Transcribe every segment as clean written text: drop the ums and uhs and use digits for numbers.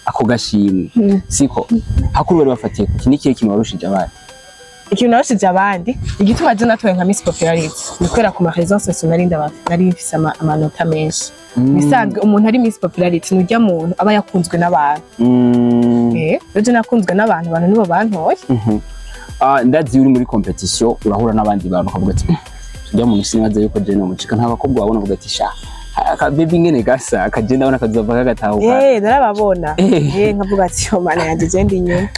Ako gashimwe siko hakuru bari bafatiye kuki? Ni kihe kintu warushije abandi? Ikintu narushije abandi, igituma je natoye nka Miss Popularity, ni kubera ku ma réseaux sociaux nari ndaba nari mfise amanota menshi. Bisanzwe umuntu ari Miss Popularity ni urya muntu aba yakunzwe n'abantu. Rero je nakunzwe n'abantu, abantu nibo bantoye. Ah, ndazi uri muri competition urahura n'abandi bantu ukavuga ati: "Tujya mu sinibaza yuko je nomucika." Nta bakobwa babona uvuga ati: "Sha, aka baby ngene gasa akagenda abona akazova kagatahuka"? Narababona. Nkavuga ati: "Yo Mana yanje, je ndi inyuma."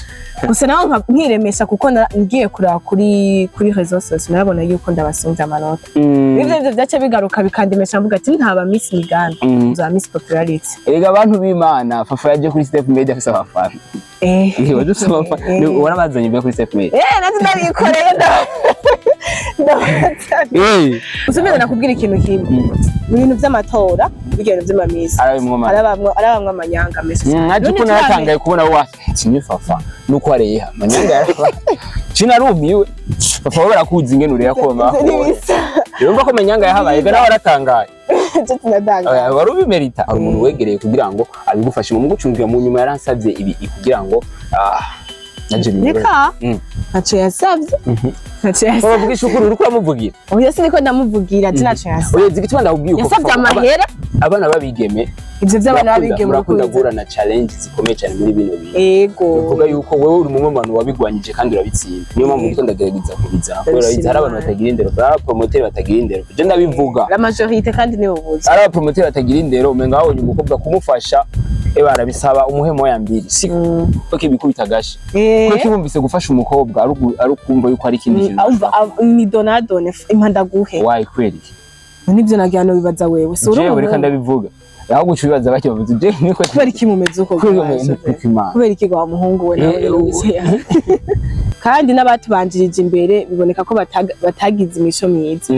Gusa naho nkiremesha kuko ngiye kuraba kuri réseaux sociaux narabona yuko ndabasumbya amanota. Ivyo vyaca bigaruka bikandemesha, mvuga ati: "Ntaba Miss Migambi, nzaba Miss Popularity." Erega abantu b'Imana, Fafa yaje kuri Step Media afise abafana. Waje ufise abafana. Warabazanye imbere kuri Step Media. Nanje narikoreye, ndabazanye. Gusa nakubwira ikintu kimwe: mu bintu vy'amatora, bijya bintu vy'ama miss, arabamwo amanyanga menshi cyane. Naje None ko naratangaye kubona wa tinye Fafa nuko areha manyanga yaraba cinarumiwe. Fafa we barakuzi ingene ureha ko Ntibisa. Urumva ko manyanga yahabaye ga nawe waratangaye. Je tunatangaye. Oya, wari ubimerita. Hari umuntu wegereye kugira ngo abigufashe mu mugucungira, mu nyuma yaransabye ibi kugira ngo naje bimere. Reka, ntaco yasavye, ntaco yasavye. Bavugisha ukuri, uriko uramuvugira. Oya, siniko ndamuvugira, je ntaco yasavye. Oya, zigituma ndakubwiye uko Yasavye Fafa, amahera. Abana babigeme Ivyo vy'abana babigeme murakunda urukundo. guhura na challenge zikomeye cyane muri bino bintu. Bivuga yuko wewe uri mumwe mu bantu wabigwanyije kandi urabitsinda, niyo mpamvu ndiko ndagerageza kubizana kubera urabizi hari abantu batagira indero, hari abapromoteri batagira indero, je ndabivuga. La majorité kandi nibo buzi. Hari abapromoteri batagira indero, umenga babonye umukobwa kumufasha ebara bisaba umuhemo ya mbiri si ko bikubita agashi, kuko bumvise gufasha umukobwa ari ukumva yuko ari ikindi kintu. Ni donadone impandaguhe. Wayi kweri? Nibyo nagira no bibaza wewe si uri Jewe reka umuhungu. Ndabivuga ahubwo uca ubibaza bake bavuze je niko. Kubera iki mumeze uko? Kubera Bwaje? Imana. Kubera iki wa muhungu we nawe? Kandi n'abatubanjirije imbere biboneka ko batagize imico myiza.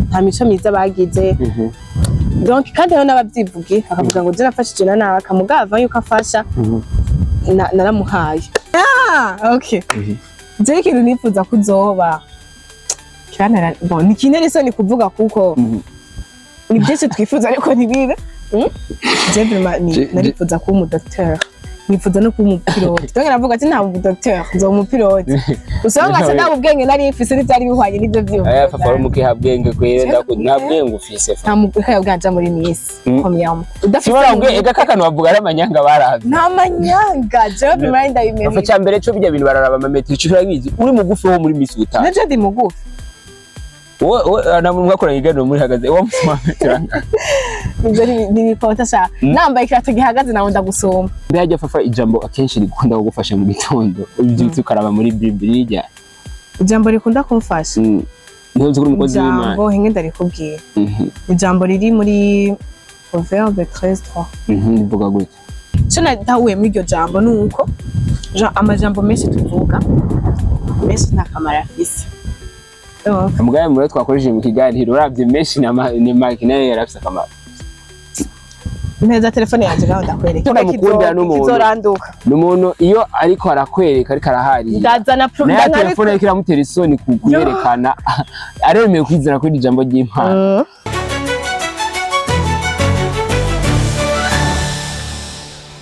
Nta mico myiza bagize. Donc kandi hariho n'abavyivugira bakavuga ngo je nafashije na nawe akamugava yuko afasha, naramuhaye. Ah, okay. Je ikintu nifuza kuzoba kirantera, bon, ni kintera isoni kuvuga kuko ni byinshi twifuza ariko ntibibe. Je vraiment narifuza kuba umudocteur, nifuza no kuba umupilote. Donc navuga ati: "Nta umudocteur, nzoba umupilote." Gusa ngaca nta ubwenge nari mfise n'ivyari bihwanye n'ivyo Aya Fafa uri vyiyumviro. Mukiha bwenge kwere, nta bwenge ufise fa. Nta mukaya bwanja muri miss premièrement udafise Sibara ubwe ega kakanu bavuga ari amanyanga baravye. Nta manyanga, jewe vraiment ndabimenya. Fafa, cya mbere cyo bijya bintu bararaba amametero ico urabizi, uri mugufi wo muri miss utaha. Naje ndi mugufi. Wowe na mwakoranye iganiro muri hagaze wo mu metero angahe? Ivyo ntibikota sha, nambaye ikirato gihagaze nawe ndagusumba. Mbe hajya Fafa, ijambo akenshi rikunda kugufasha mu gitondo ubyutse ukaraba muri Bibiliya? Ijambo rikunda kumfasha? Ntuzi ko uri umukozi w'Imana. Ijambo hinge ndarikubwira. Ijambo riri muri Proverbe 13:3. Rivuga gutya? Ico natahuye muri iryo jambo ni uko amajambo menshi tuvuga menshi nta kamaro afise. Urumva? Mugabe muri twakoresheje mu kiganiro uravye menshi ni make nayo yarafise akamaro. Mpeza telefone yanje ngaho ndakwereka. Turamukundira n'umuntu. Kizoranduka. Ni umuntu iyo ariko arakwereka ariko araharira Ndazana pro. Nayo telefone ariko iramutera isoni kuyerekana, aremeye kwizera kuri iri jambo ry'Imana.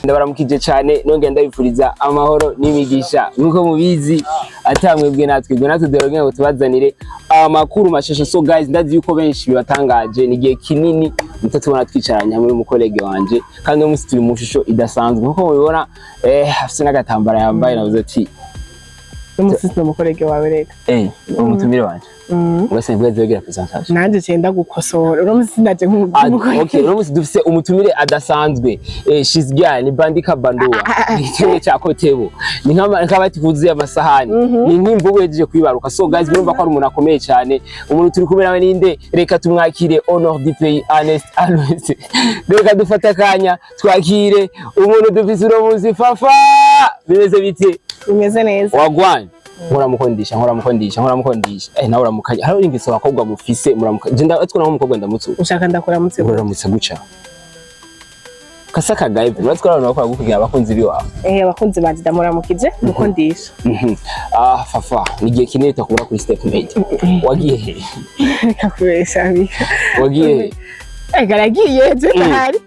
Ndabaramukije cyane, nongera ndabifuriza amahoro n'imigisha. Nk'uko mubizi, atamwebwe natwe dore ngo tubazanire amakuru mashasha. So guys, ndazi yuko benshi bibatangaje, ni igihe kinini mutatubona twicaranye hamwe n'umukolege wanje, kandi uno munsi turi mu shusho idasanzwe nk'uko mubibona. Afise n'agatambara yambaye, navuze ati N'umusisi n'umukolege wawe reka. Umutumire wanje wese nibwo yagira presentation. Nanje cenda gukosora, uno musi naje Ah, nk'umukolege. okay, uno munsi dufise umutumire adasanzwe. She's girl ni Bandika Bandua, ni kimwe cya Kotebo, ni nk'abati kuzuye amasahani, ni nk'imvubu yejeje kwibaruka. So guys, murumva ko ari umuntu akomeye cyane. Umuntu turi kumwe nawe ninde? Reka tumwakire. Honor du pays, Ernest Aloys. Reka dufate akanya twakire umuntu dufise uno munsi. Fafa, bimeze bite? Bimeze neza. Wagwan? Nkoramukondisha, nkoramukondisha, nkoramukondisha. Nawe uramukanya. Hari ingeso abakobwa mufise, muramukanya. Je ndatwe naho umukobwa ndamutse. Ushaka ndakuramutse? Uramutse guca kasa kagaye, uratwara abantu bakora gukugira abakunzi biwawe. Abakunzi banje ndamuramukije nuko ndisha. Ah, Fafa, ni igihe kinini takubura kuri Step Mate. Wagiye he? Reka kubesha bika. Wagiye he? Garagiye je ndahari.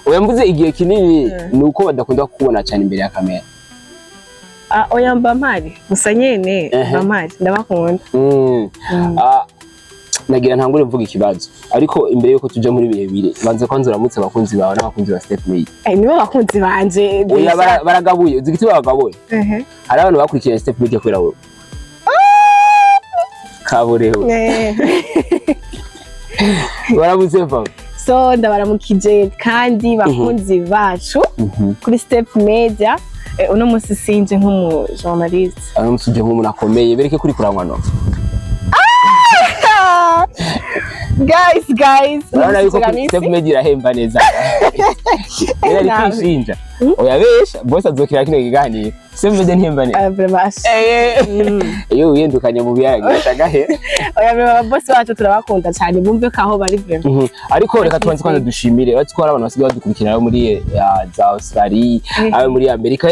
Oya, mvuze igihe kinini ni uko badakunda kukubona cyane imbere ya kamera. Ah, oya, mba mpari gusa nyene. Mba mpari, ndabakunda. Ah, nagira ntangure mvuga ikibazo, ariko imbere yuko tuja muri birebire, banze kwanza uramutse abakunzi bawe n'abakunzi ba Step Media. Eh, nibo bakunzi banje. Oya, baragabuye. Uzi igituma bagabuye? Ehe. Hari abantu bakurikiranye Step Media kubera wowe kaburewe. Barabuze va. So ndabaramukije kandi bakunzi bacu kuri Step Media. Uno munsi sinje nk'umu journaliste. Ano musuje nk'umuntu akomeye, bereke kuri kurangwa no Guys, guys. Urabona yuko kuri Step Media irahemba neza rero ari Nabi. kwishinja. Oya, besha bose azokira kino kiganiro. Step Media ntihemba neza. Vraiment. Iyo wiyendukanye mu biyaga gahera. Oya, vraiment, ababosi bacu turabakunda cyane, bumve ko aho bari vraiment. Ariko reka tubanze kwanza dushimire, uretse ko hari abantu basigaye badukurikirana bo muri za Australia, abo muri Amerika,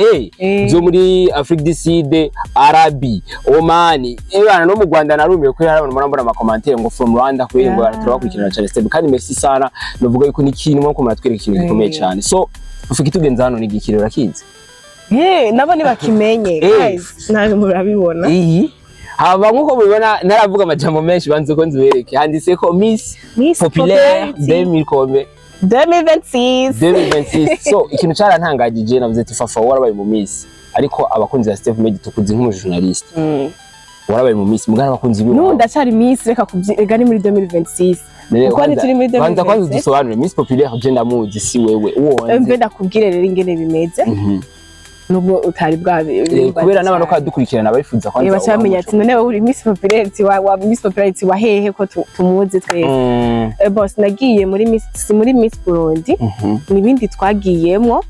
zo muri Afrique du Sud, Arabi, Oman, bana no mu Rwanda. Narumiwe ko hari abantu murambona ama commentaires ngo "from Rwanda", kubera ngo turabakurikirana cyane Step. Kandi merci sana, novuga yuko ni ikintu mwo muratwereka ikintu gikomeye cyane. So ufite tugenza hano ni igikiro, urakizi? Nabo ntibakimenye. Guys, nawe murabibona. Iyi haba nkuko mubibona, ntaravuga amajambo menshi, banze ko nzibereke. Handitse ko Miss Miss Populaire Popularity 2000 combien? 2026. 2026. So ikintu carantangagije, navuze ati Fafa warabaye mu Miss, ariko abakunzi ba Step Media tukuzi nk'umujournaliste. Warabaye mu Miss mugana abakunzi biwe. N'ubu ndacyari Miss, reka rega ni muri 2026, kuko ntituri muri Banza kwanza 2027. dusobanure Miss Populaire. Je ndamuzi, si wewe uwo Mbe nzi. ndakubwire rero ingene bimeze, nubwo utari bwabi. Kubera n'abantu ko badukurikirana barifuza kwanza baca bamenya ati none wowe uri Miss Popularity wa Miss Popularity wa hehe, ko tumuzi twese? Boss, nagiye muri Miss, si muri Miss Burundi, n'ibindi twagiyemwo.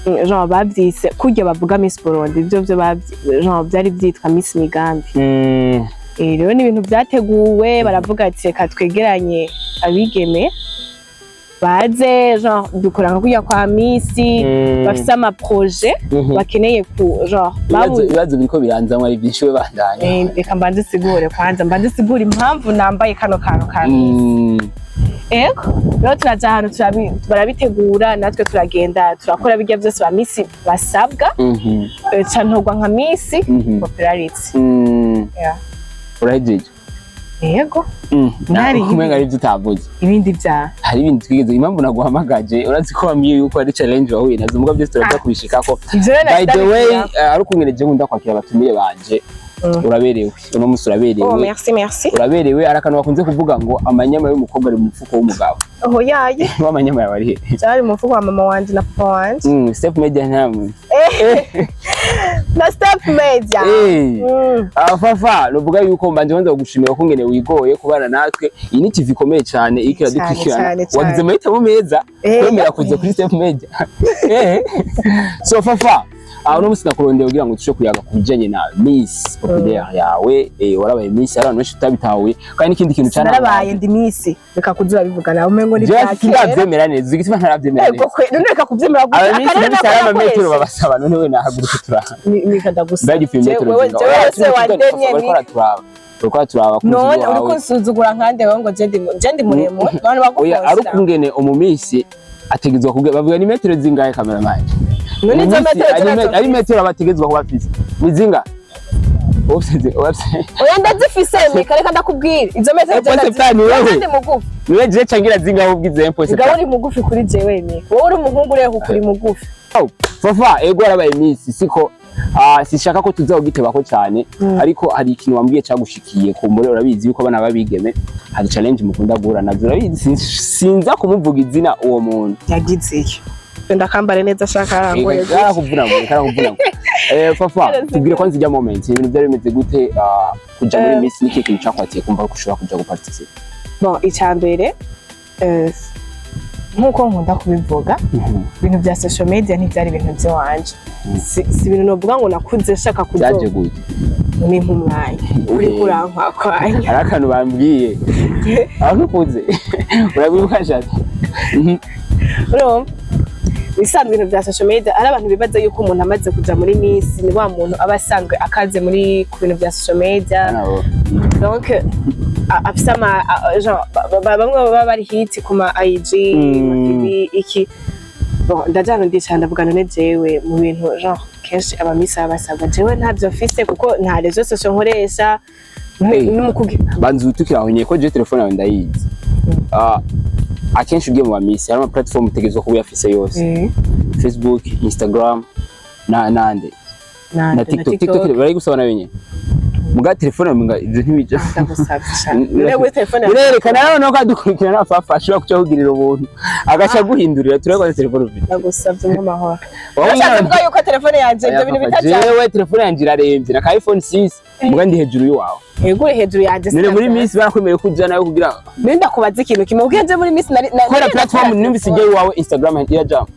Genre bavyise kurya bavuga Miss Burundi, ivyo byo genre byari byitwa Miss Migambi. Rero ni ibintu byateguwe, baravuga ati reka twegeranye abigeme baze, genre dukora nka kurya kwa Miss, bafise ama projets bakeneye ku genre Ibibazo biriko biranzamwo ari byinshi, we bandanya. Reka mbanze sigure kwanza, mbanze sigure impamvu nambaye kano kantu ka Miss. Ego rero turaja ahantu, barabitegura, natwe turagenda turakora bijya byose ba Miss basabwa. Ca ntorwa nka Miss Popularity. Yeah. Urahejeje? Yego. Nari- Kumenga ari ibyo utavuze. Ibindi bya Hari ibindi twigeze. Impamvu naguhamagaje, urazi ko wambwiye yuko ari challenge wahuye nazo, muga byose turaza kubishikako. Ivyo rero By the way, ndabikora. ari ukungene je nkunda kwakira abatumire banje. Uraberewe uno munsi, uraberewe. Oh, merci, merci. Uraberewe. Hari akantu bakunze kuvuga ngo amanyama y'umukobwa ari mu mufuko w'umugabo. Oh yaye. W'amanyama yawe ari he? Byari mu mufuko wa mama wanje na papa wanje. Step Media ntamwe. Na Step Media. Ah, Fafa, nuvuga yuko mbanje kwanza kugushimira ko ngene wigoye kubana natwe. Iyi ni TV ikomeye cyane iriko iradukurikirana. Cyane, cyane. Wagize amahitamo meza kwemera kuza kuri Step Media. So Fafa, uno musi nakurondeye kugira ngo tushe kuyaga ku bijanye na Miss Populaire yawe. Warabaye Miss, hari abantu benshi tutabitahuye, kandi n'ikindi kintu Narabaye, ndi Miss, reka kuza urabivuga nawe umengo ni Jewe bya kera. sindavyemera neza, igituma ntaravyemera Ego neza. kwe, none reka kubyemera gusa. Aba Miss Akarere n'abisi nako hari amametero nakoresha. babasaba, none we nahaguruke turaba. Nika ndagusa. Ndagipima imetero Wewe zingahe? jewe se wandemye Bariko ni baraturaba. Bariko baraturaba abakunzi none uri bawe. kunsuzugura nkande wewe ngo je ndi muremure, none Oya, ari bagufonsira. ukungene umumisi ategezwa kubwira, bavuga ni metero zingahe, cameraman? None izo Umumisi metero ari metero abategezwa kuba afise ni zingahe? Wabse wabse. Oya, ndazifise mika, reka ndakubwira izo metero. Eh, Ponce Plan, wewe. Ndi mugufi. Niwe je cangira zingahe ubwize Ponce Mugabo Plan? uri mugufi kuri jewe mika, wowe uri umuhungu ureba uri mugufi. Oh, Fafa, ego warabaye Miss, siko? Ah, sishaka ko tuza kugitebako cyane, ariko hari ikintu wambwiye cagushikiye kumbure. Urabizi yuko abana babigeme hari challenge mukunda guhura nazo, urabizi. Sinza kumuvuga izina uwo muntu. Yagize iyo ndakambare neza ashaka arangoye. Karakuvuna ngo karakuvuna ngo. Fafa, tubwire kwanza ijya moment ibintu byari bimeze gute, kuja muri Miss, niki kintu cakwatiye kumva ko ushobora kuja guparticiper? Bon, icya mbere, nk'uko nkunda kubivuga, ibintu bya social media ntibyari ibintu by'iwanje. Si ibintu novuga ngo nakuze nshaka Byaje kuzo. gute? Ni nk'umwanya uri kurankwakwanya. Hari akantu bambwiye aho ntukuze, urabibuka shati? Urumva, ibisanzwe ibintu bya social media, ari abantu bibaza yuko umuntu amaze kuja muri Miss ni wa muntu aba asanzwe akaze muri ku bintu bya social media. Donc afise ama genre bamwe baba bari hit ku ma IG, ma TV iki. Bon, ndajana, ndicara, ndavuga: none jewe mu bintu genre kenshi aba miss baba basabwa, jewe ntavyo mfise kuko nta réseaux sociaux nkoresha. Hey. N'umukugi Banza utukira aho nyene ko je telefone yawe ndayizi. Ah, akenshi ugiye mu ba miss hari ama platform utegerezwa kuba uyafise yose: Facebook, Instagram na nande na TikTok. TikTok barayigusaba nayo nyene, muga telefone yawe muga ivyo ntibija. Ndagusavye sha, none we telefone yawe- Birerekana rero ko adukurikirana Fafa ashobora kuca kugirira ubuntu agaca aguhindurira turebe ko telefone ufite. Ndagusavye nk'amahoro. Wowe Nashatse mwana- kuvuga yuko telefone yanje ibyo bintu bitajana. Jewe telefone yanje iraremvye na ka iPhone 6, muga ndi hejuru y'uwawe. Yego, uri hejuru yanje. None muri miss barakwemeye ko uja nawe kugira None ndakubaza ikintu kimwe, ubwiye nje muri miss nari kubera platform nakora numvise telefone. ijya iwawe Instagram irajamwo.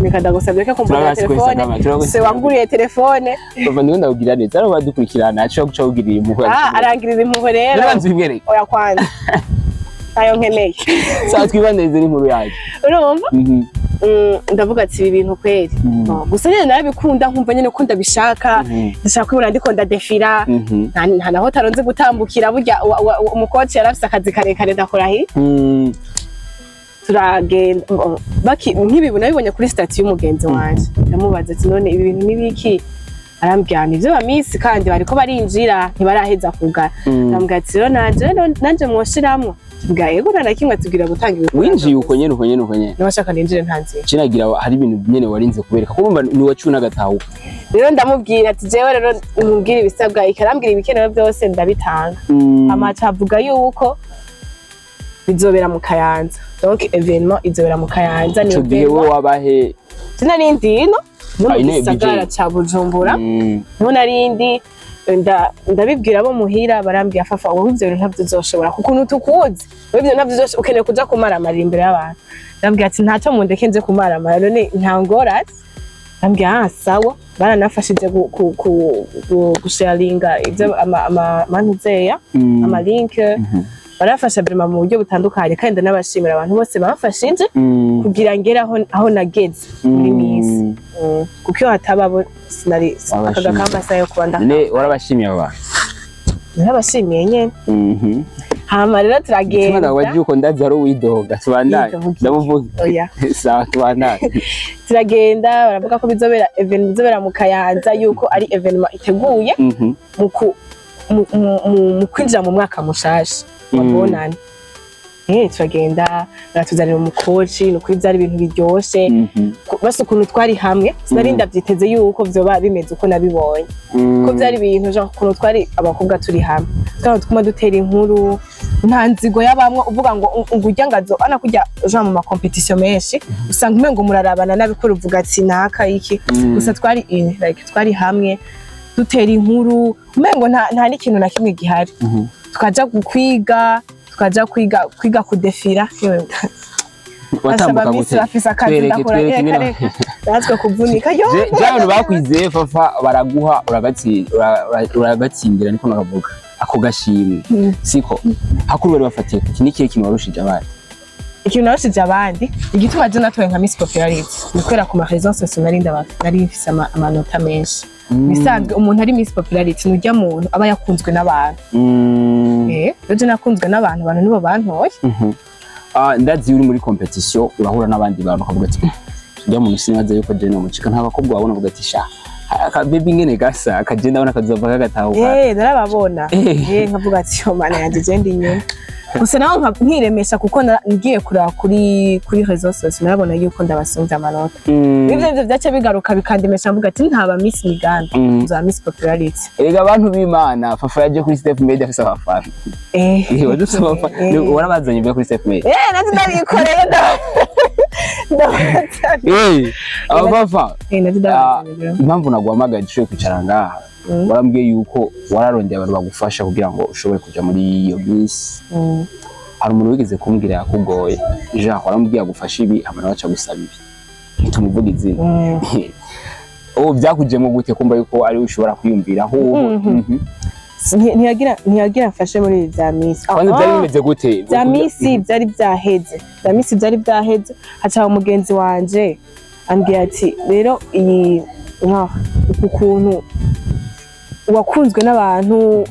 Reka, ndagusabye ko kumbura Turabasi kuri telefone. Instagram, turabasi. Se wanguriye telefone. Bava ndiko ndakubwira neza ariho badukurikirana ashobora guca kugirira impuhwe. Ah, arangirira impuhwe rero. Rero banza ubimwereke. Oya, kwanza ntayo nkeneye. Sawa, twibaneze n'inkuru yacu. Urumva? Ndavuga ati ibi bintu kweri. Bon, gusa nyene narabikunda, nkumva nyene ko ndabishaka. Ndashaka kwibona ndiko ndadefira. Nta naho taronze gutambukira burya umukoci yari afise akazi karekare, ndakora hi. Turagenda baki nk'ibi nabibonye kuri statut y'umugenzi wanje, ndamubaza ati: none ibi bintu nibiki? Arambwira ni ivyo ba miss kandi bariko barinjira, ntibaraheza kugara. Ndamubwira ati: rero nanje mwoshiramwo? Tubwira yego, nta na kimwe atubwira gutanga ibikorwa. Winjiye uko nyene, uko nyene, uko nyene? Niba ninjire nta nzira. Kinagira hari ibintu nyene warinze kubereka ko urumva ni wacu n'agatahuka. Rero ndamubwira ati: jewe rero mubwire ibisabwa, ikarambwira ibikenewe byose, ndabitanga. Amaca avuga yuko bizobera mu Kayanza, donc événement izobera mu Kayanza, ni Ico gihe wowe événement wabahe? Sinarindi ino no Ah, mu ino gisagara BJ. ca Bujumbura. Niho narindi, ndabibwira abo muhira, barambwira: Fafa, wowe ivyo bintu ntabyo uzoshobora kuko ukuntu tukuzi wowe ivyo ntabyo uzoshobora, ukeneye kuja kumaramarira imbere y'abantu. Ndabwira ati: ntacyo, mundeke nze kumaramara, none nta ngorane. Ndabwira: ah, sawa. Baranafashije gusharinga ivyo amantuzeya ama link, barafasha vraiment mu buryo butandukanye, kandi ndanabashimira abantu bose bamfashije kugira ngere aho nageze muri miss. Kuko iyo hataba bo sinari aka Wabashimiye. gakamba sayo kuba None warabashimiye abo bantu? Narabashimiye nyene. Hama rero Igituma turagenda. ndakubaza yuko ndazi hari uwidoga, tubandanye. Yidoga iki? Ndamuvuga. Oya. Sawa, tubandanye. Turagenda, baravuga ko bizobera événement bizobera mu Kayanza, yuko ari événement iteguye mu kwinjira mu mwaka mushasha wa bonane. Turagenda, baratuzanira umukoci, ni ukuri byari ibintu biryoshe. Basi ukuntu twari hamwe, sinari ndavyiteze yuko vyoba bimeze uko nabibonye, ko byari ibintu genre ukuntu twari abakobwa turi hamwe, twari tuguma dutera inkuru, nta nzigo y'abamwe uvuga ngo urya ngazo ana kurya, genre mu ma compétition menshi usanga umengo murarabana nabikora, uvuga ati naka iki. Gusa twari in like twari hamwe dutera inkuru, umengo nta n'ikintu na kimwe gihari. Tukaja kwiga, tukaja kwiga kudefira. Yewe, Watambuka asaba gute? bafise akazi. Twereke, Ndakora. twereke Reka, ingene- reka natwe kuvunika yo. Je abantu bakwizeye Fafa, baraguha uragatsindira, niko nakavuga ako gashimwe. Siko hakuru bari bafatiye kuki? Ni ikihe kintu warushije abandi? Ikintu narushije abandi, igituma je natoye nka Miss Popularity, ni kubera ku ma réseaux sociaux nari mfise amanota menshi. Bisanzwe umuntu ari Miss Popularity nurya muntu aba yakunzwe n'abantu. Rero je nakunzwe n'abantu, abantu nibo bantoye. Ah, ndazi uri muri compétition urahura n'abandi bantu ukavuga ati: ujya muntu sinibaza yuko je nomucika. Nta bakobwa babona uvuga ati: sha, aka baby ngene gasa akagenda, ndabona kazova kagatahuka? Narababona. Nkavuga ati: yo mana yanje, je ndi inyuma. Gusa naho nkiremesha kuko ngiye kuraba kuri réseaux sociaux, narabona yuko ndabasumbya amanota. Ivyo vyaca bigaruka bikandemesha, mvuga ati ntaba Miss Migambi, nzaba Miss Popularity. Erega abantu b'Imana, Fafa yaje kuri Step Media afise abafana. Waje ufise abafana. Warabazanye uvuye kuri Step Media? Nanje ndabikoreye, ndabazanye. Aba Fafa. Nanje ndabazanye. Impamvu naguhamagaye dushoboye kwicara ngaha, warambwiye yuko wararondeye abantu bagufasha kugira ngo ushobore kuja muri iyo miss. Hari umuntu wigeze kumbwira yakugoye, Jean, waramubwiye agufasha ibi, hama nawe aca gusaba ibi, ntitumuvuga izina. Ubu byakujemo gute kumva yuko ari we ushobora kwiyumvira aho? Ntiyagira mfashe muri ibi vya Miss. Kwanza byari bimeze gute? Bya miss byari byaheze, bya miss byari byaheze, haca umugenzi wanje ambwira ati: rero iyi nka uku kuntu Wakunzwe n'abantu,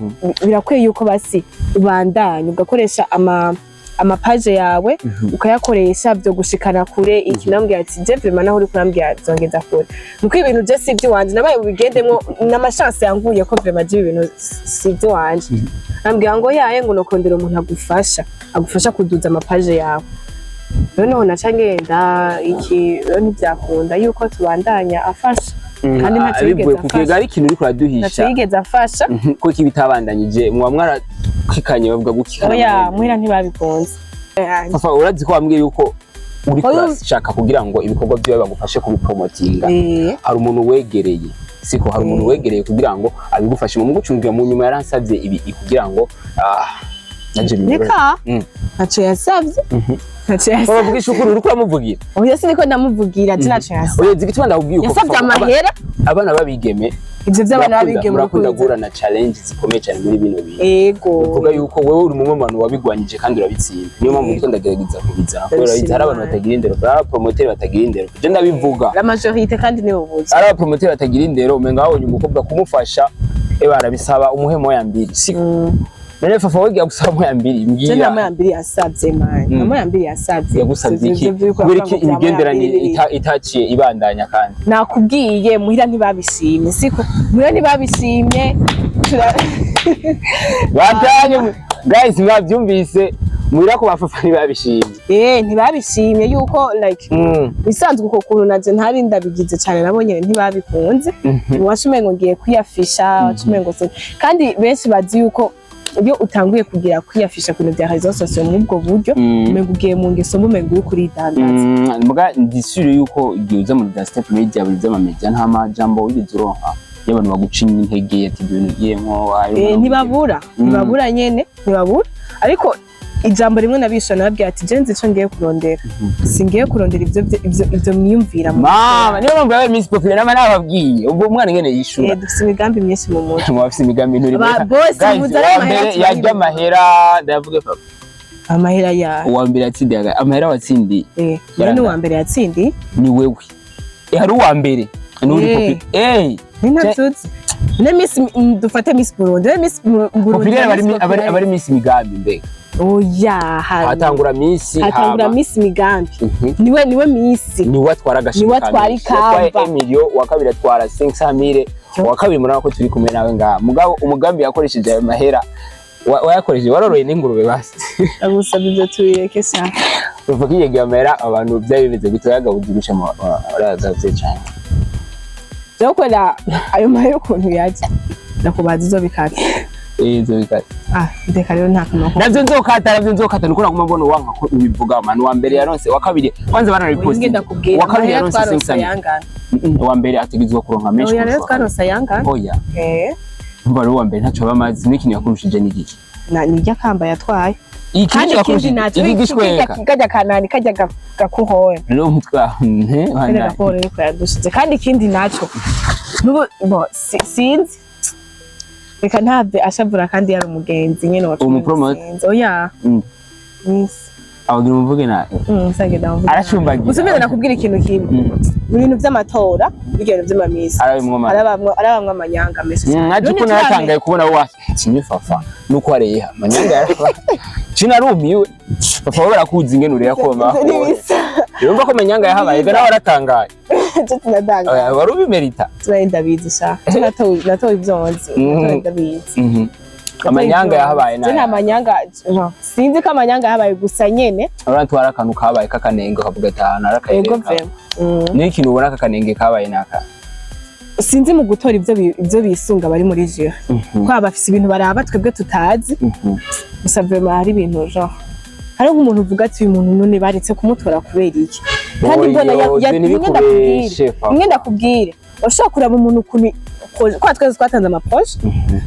birakwiye yuko basi ubandanya ugakoresha ama page yawe, ukayakoresha byo gushikana kure. Iki nambwira ati je vraiment naho uri kurambwira zongeza kure, nuko ibintu je si iby'iwanje, nabaye bubigendemwo n'ama chance yanguye ko vraiment je ibintu si iby'iwanje. Ambwira ngo yaye, ngo nokondera umuntu agufasha kuduza ama page yawe. Noneho naca ngenda iki, rero ntibyakunda yuko tubandanya afasha, kandi ntacyo bivuye yigeze ku afasha. kiga ari ikintu uriko uraduhisha. Ntacyo yigeze afasha. Ko kibitabandanyije muba mwarakikanye, bavuga gukikana. Oya, muhira ntibabikunze. Papa, urazi ko wambwiye yuko uri Oya. kurashaka kugira ngo ibikorwa byawe bagufashe kubipromotinga. Hari umuntu wegereye, siko? Hari umuntu wegereye kugira ngo abigufashe mu gucungira. Mu nyuma yaransabye ibi kugira ngo nanje bimere. Reka. Ntacyo yasabye, ntacyo yasabye. Bavugisha ukuri, uriko uramuvugira. Oya, siniko ndamuvugira, ati ntacyo yasabye. Oya, zigituma ndakubwiye uko. Yasabye Papa, amahera. Abana babigeme Ivyo vy'abana babigeme murakunda urukundo. guhura na challenge zikomeye cyane muri bino bintu. Uvuga yuko wewe uri mumwe mu bantu wabigwanyije kandi urabitsinda, niyo mpamvu ndiko ndagerageza kubizana, kubera Ndabishima. hari abantu batagira indero, hari abapromoteri batagira indero, je ndabivuga. La majorité kandi nibo buzi. Ari abapromoteri batagira indero, umenga babonye umukobwa kumufasha, barabisaba umuhe moya mbiri, siko? None Fafa wegiye gusaba moya mbiri? Je Mbwira. nta moya mbiri yasabye, man, nta moya mbiri yasabye. Yagusabye iki? Ivyo vy'uko Kubera iki yavuga ngo vya moya imigenderanire mbiri. itaciye ibandanya kandi? Nakubwiye, muhira ntibabishimye, siko? Muhira ntibabishimye. Batanye guys, mwabyumvise, muhira ko bafafa ntibabishimye. Ntibabishimye yuko like bisanzwe uko kuntu naje ntari ndabigize cyane, nabo nyene ntibabikunze. Wacu umengo ngiye kwiyafisha, wacu umengo se, kandi benshi bazi yuko iyo utanguye kugira kwiyafisha ku bintu bya réseaux sociaux muri ubwo buryo, umengo ugiye mu ngeso mbi, umengo uriko uridandaza. Muga ndi sûr yuko igihe uza muri Step Media, buri by'ama media, nta majambo wigeze uronka y'abantu baguca intege ati ibyo bintu ugiyemwo? Ntibabura, ntibabura nyene, ntibabura, ariko ijambo rimwe nabisha, nababwira ati je nzi ico ngiye kurondera, singiye kurondera ivyo mwiyumvira mu Mama, niyo mpamvu yabaye Miss Popular, nama nababwiye ubwo umwana ingene yishura. Dufise imigambi myinshi mu mutwe. Mu bafise imigambi nturi. Ba boss, Guys, muzane uwa amahera mbere tubarire. yarya amahera, ndavuge papa. Amahera ya Uwa mbere yatsindiye amahera watsindiye. Ni uwa mbere yatsindiye. Ni wewe. Hari uwa mbere ni uri Eh. Popular. Ni ntavyuzi ne Miss, dufate Miss Burundi, ne Miss Burundi Popular na Miss abari Popular. Miss Migambi mbega? Oya, Hatangura Miss hatangura hama Miss Migambi. Niwe Miss. Niwe atwara agashimwe Niwe ka atwara mbere. ikamba. Yatwaye emilio, uwa kabiri atwara 500 mille, uwa kabiri murabona ko turi kumwe nawe ngaha. Mugabo umugambi yakoresheje ayo mahera wayakoresheje waroroye n'ingurube basi? Agusabye ibyo tubireke sha. Uva kiyegera amahera abantu byari bimeze gute? Yagabuze guca mu waragavye cyane. Jewe kubera ayo mahera ukuntu yaje, ndakubaza, uzobikata? Izo bikata. Ah, ndeka rero, nta kamaro ko Navyo nzokata, navyo nzokata, nuko naguma mbona uwanka ko ubivuga. Manu wa mbere yaronse, wa kabiri kwanza Oya, baranabipostinze. ndakubwira Uwa kabiri amahera yaronse twaronse 500 mille. ayangana. Uwa mbere ategerezwa kuronka menshi Oya rero kurusha uwa kabiri. twaronse ayangana. Oya. Eh. Umva rero, uwa mbere ntaco bamazi n'ikintu yakurushije n'igiki? Na nirya kamba yatwaye. Iki Kandi ikindi yakurushije naco iki gishweka. kajya kanani kajya gakuhoye. Rero umutwe wawe Kajya wana gakuhoye niko yadushize. Kandi ikindi naco nubu bo sinzi, reka ntave ashavura, kandi yari umugenzi nyene wa Umupromote? Sinzi. Oya. Miss. Abagira umuvuge nabi. Sange ndamuvuga. Aracumbagira. Gusa mbere nakubwira ikintu kimwe. Mu bintu vy'amatora, bijya bintu vy'amamisi. Arabimwo amanyanga. Arabamwo amanyanga menshi cyane. Naje None ko naratangaye kubona wa kimwe Fafa nuko areha manyanga yaraba cinarumiwe. Fafa we barakuzi ingene ureha ko Ivyo ntibisa. Yumva ko manyanga yahabaye ga nawe aratangaye. Je tunadangaye. Oya, wari ubimerita. Tunari ndabizi sha. Je natowe ivyo nzi. Natowe ndabizi. Amanyanga yahabaye Je nta nayo manyanga no. Sinzi ko amanyanga yahabaye gusa nyene. Urabona twari akantu kabaye k'akanenge kavuga ati ahantu Ego arakayenga. vraiment. Niyo ikintu ubona k'akanenge kabaye naka? Sinzi mu gutora ivyo bisunga bari muri jury. Kwa bafise ibintu baraba twebwe tutazi. Gusa vraiment hari ibintu genre hari nk'umuntu uvuga ati uyu muntu none baretse kumutora kubera iki? Kandi mbona Oyo, ya ivyo bimwe ndakubwire, ntibikubeshe, Fafa. bimwe ndakubwire, urashobora kuraba umuntu ukuntu kwa twese twatanze ama projet,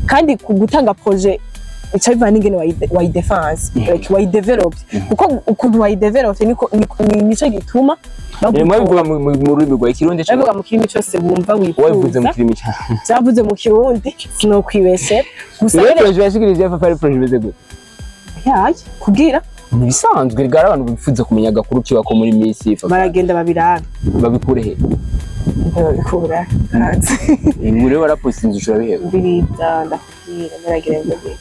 kandi ku gutanga projet ica bivana n'ingene wayidefense, like wayidevelope, kuko ukuntu wayidevelope nico gituma Ni mwabivuga mu rurimi rwa Ikirundi cyangwa? Babivuga mu kirimi cyose bumva Wabivuze mu wifuza. kirimi cya Byavuze mu Kirundi, sinokwibeshera gusa. Iyo Nyene projet yashikirije Fafa ari projet imeze gute? Yaye kubwira. Mu bisanzwe rigara abantu bifuza kumenya agakuru kiba ko muri Miss Fafa. Baragenda babiraba. Babikure he? Ndabikura hanze. Muri warapostinze ushobora biheba. Mbiriza, ndakubwira mberagira mbere